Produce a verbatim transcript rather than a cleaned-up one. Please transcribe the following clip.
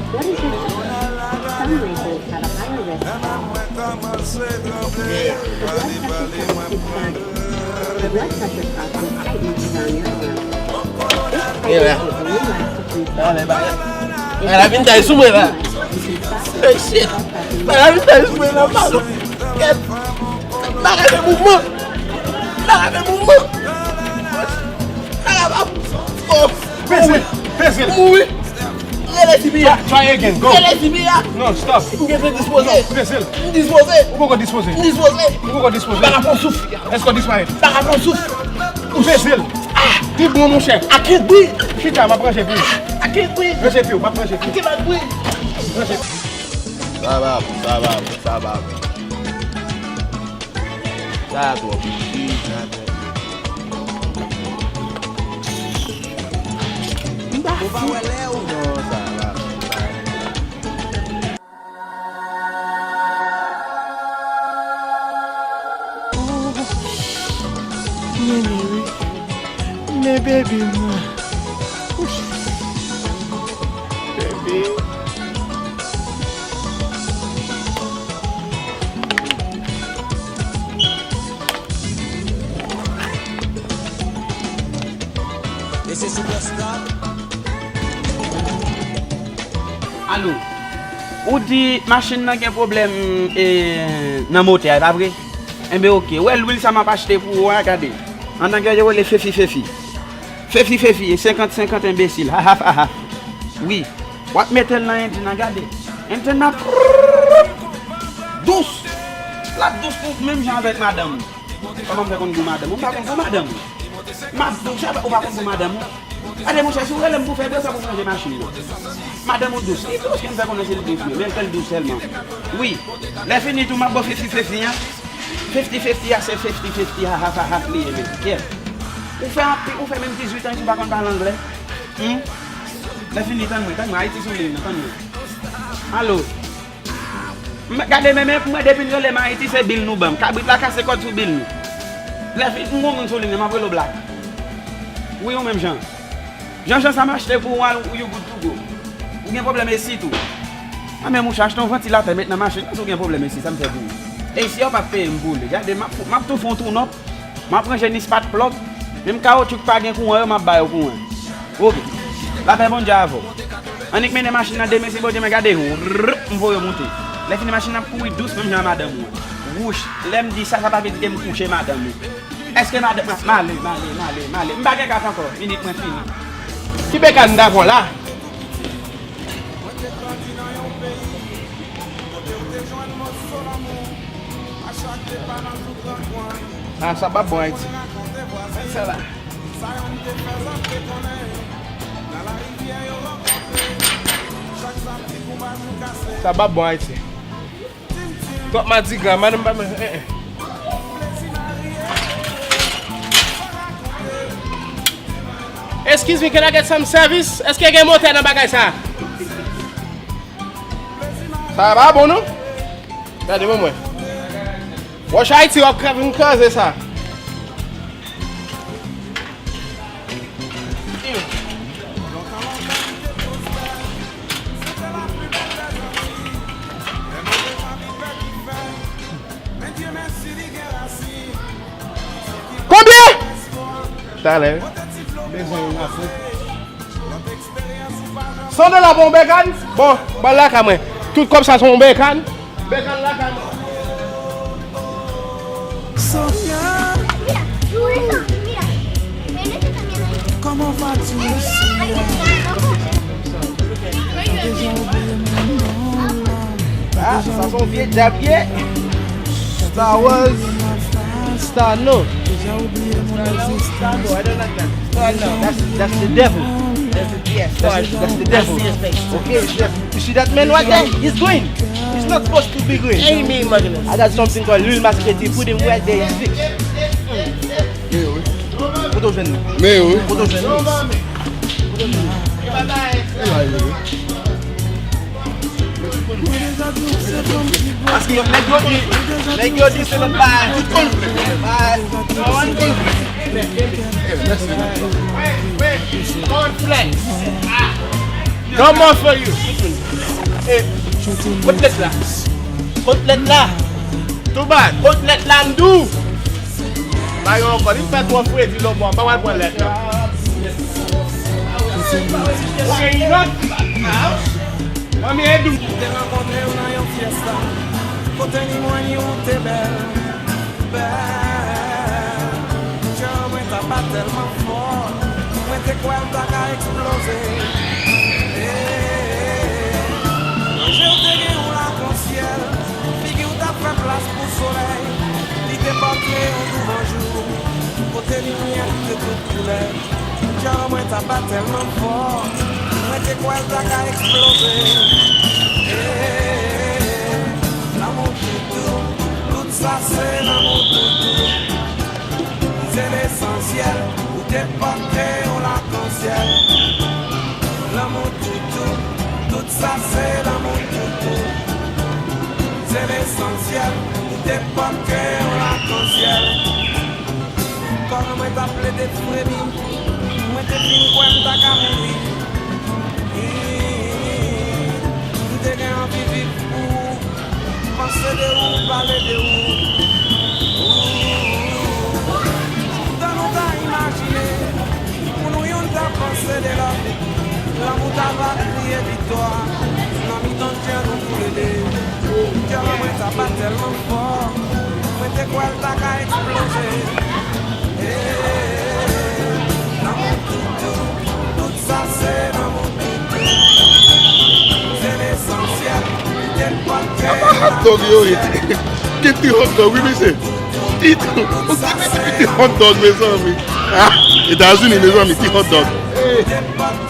What is this? Some races have a higher risk of blood pressure drops is higher. The blood pressure cuff is tightened around your arm. This pressure is only lasts a few seconds. If you feel too much, you can stop the pressure cuff and Bagay la vin fè sou mwen la, pardon. Kèt. Bagay fè mouvman. Bagay fè mouvman. Bagay pa. Oh. Peze l. Peze l. Mouri. Rele C P R. Try, try again. Go. Rele C P R. No, stop. M gentan dispoze. Peze l. M dispoze. Ou poko dispoze. M dispoze. Ou poko dispoze. M pa ka pran souf. Èske w disparèt? M pa ka pran souf. Peze l. Ah. Pi bon, monchè. I can't breathe. Chita, m ap ranje pou ou. I can't breathe. Ranje pye w, m ap ranje pye w. I cannot breathe. Ranje pye w. Sa va bon, sa va bon, sa va bon. Sa a twò piti, sa a twò piti. Ou pa wè lè ou? Non, sa va bon, sa va bon. Men, men, men, men baby mwen. Baby. E se Superstar. Alo. Ou di machin nan gen pwoblèm, e, nan motè a, e pa vre? Enben, oke. Ou wè lwil sa m ap achte pou ou a, gade. An anglè, yo rele Fefi Fefi. Fefi Fefi, e senkant senkant enbesil. Ha, ha, ha, ha. Wi. W ap mete l nan enjin nan, gade. Enjin nan ap dous. L ap dous pou menm jan avèk madanm ou. Kòman m fè konn gou madanm ou? M pa konn gou madanm ou. M ap di w, ou pa konn gou madanm ou. Gade, monchè, si w rele m pou fè bwè, sa pou m ranje machin nan. Madanm ou dous. Li dous, men m fè konnen se l dous, men, men l dous sèlman. Wi. Lè fini tou, m ap ba w fifty fifty an. Fifty fifty a, se fifty fifty, ha, ha, ha, ha, li ye, men. Yeah. Ou fè anpi, ou fè menm dizuit an, ou pa konn pale anglè. Hmm? Lè fini, tann mwen, tann mwen, Ayiti sou liy nan, tann mwen. Alo? M, gade, men, men, mwen, depi n rele m Ayiti, se bil nou ban m. Kabrit la kase kòd sou bil nou. Lè fini, m gon moun sou liy nan, m ap rele w Black. Wi, ou menm jan. Jan jan sa m achte pou ou a, ou you good to go. Ou gen pwoblèm esi tou. A men mouche, achte yon vantilatè, met nan machin nan, si w gen pwoblèm esi, sa m fè pou ou? Esi a w p ap peye m pou li. Gade, m ap, m ap tou fè yon tou nòp. M ap ranje ni spat plòk, menm kawoutchou k pa gen kouran yo, m ap ba yo kouran. Oke. Lapè Bondye avè w. Annik mennen machin nan demen, si Bondye men gade, rrrr, m voye w monte. Lè fini, machin nan ap kouri dous, menm jan a madanm ou an. Wouch, lè m di sa, sa pa vle di ke m kouche madanm ou. Èske madanm, m ale, m ale, m ale, m ale. M pa gen kat ankò, minit mwen fini. Ki bekàn m ta pran la? Ah, sa p ap bon Ayiti. Sa la. Sa p ap bon Ayiti. Twòp madigra, madanm pa mwen, eh, eh. Excuse me, can I get some service? Èske gen motè nan bagay sa? Sa pa bon, non? Gade, ban mwen. Wòch Ayiti, w ap kraze, vin kraze sa. Konbyen? Talè. Bezwen yon afè. San dola pou yon bekàn? Bon, ba l lakay mwen. Tout kòb sa se yon bekàn. Bekàn lakay mwen. Sofia, comment vas-tu, Sofia? Ou deja oubliye mon non la. Ah, sa se yon vye djab ye. Star Wars. Star, non. Star, no, I don't like that. Star, no, that's, that's the devil. That's the, yeah, Star, that's, that's the devil. I see his face. Okay, it's just, you see that man right there? He's green. He's not supposed to be green. Hey, me, Magnus. I got something called Lil Masquet. Put him right there, he's fixed. Men yo, wi. Kote w jwenn li? Men yo, wi. Kote w jwenn li? Kote w jwenn li? E la, yo, wi. Paske nèg yo di, nèg yo di se lòt bagay. Tout konn. Bagay. Cornflakes. No more for you. Eh, kot lèt la? Kot lèt la? Too bad. Kot lèt la, m di w? Bay yon ankò, li fè twò fredi lòbò, m pa pral pran lèt la. Ou gen inòt? Manmi Edou. M te rankontre w nan yon fiesta, kote ni mwen ni ou te bèl, bèl. Kè mwen t ap bat tèlman fò, mwen te kwè l ta ka eksploze. Eh, nan je w te gen yon lakansyèl, figi w t ap fè plas pou solèy. Li te pòtre yon douvan jou, kote limyè te tout koulè. Kè mwen t ap bat tèlman fò, mwen te kwè l ta ka eksploze. Eh, lanmou toutou, tout sa se lanmou toutou. Se lesansyèl, ou te pòtre yon lakansyèl. Lanmou toutou, tout sa se lanmou toutou. Se lesansyèl, ou te pòtre yon lakansyèl. Kò mwen t ap plede fremi, mwen te fin kwè m ta ka mouri. M te gen anvi viv pou ou, panse de ou, pale de ou. Tan nou ta imajine, pou nou youn ta panse de lòt, lanmou ta va kriye viktwa nan mitan kè nou toulede. Kè mwen ta bat tèlman fò, mwen te kwè l ta ka eksploze. Eh, lanmou toutou, tout sa se lanmou toutou. Se lesansyèl, ou te pòtre. Apa hot dog yo ye? Gen ti hot dog, wi, mesye. Ti, ou ki ti hot dog, mezanmi? Ah, Etazini, mezanmi, ti hot dog. Eh.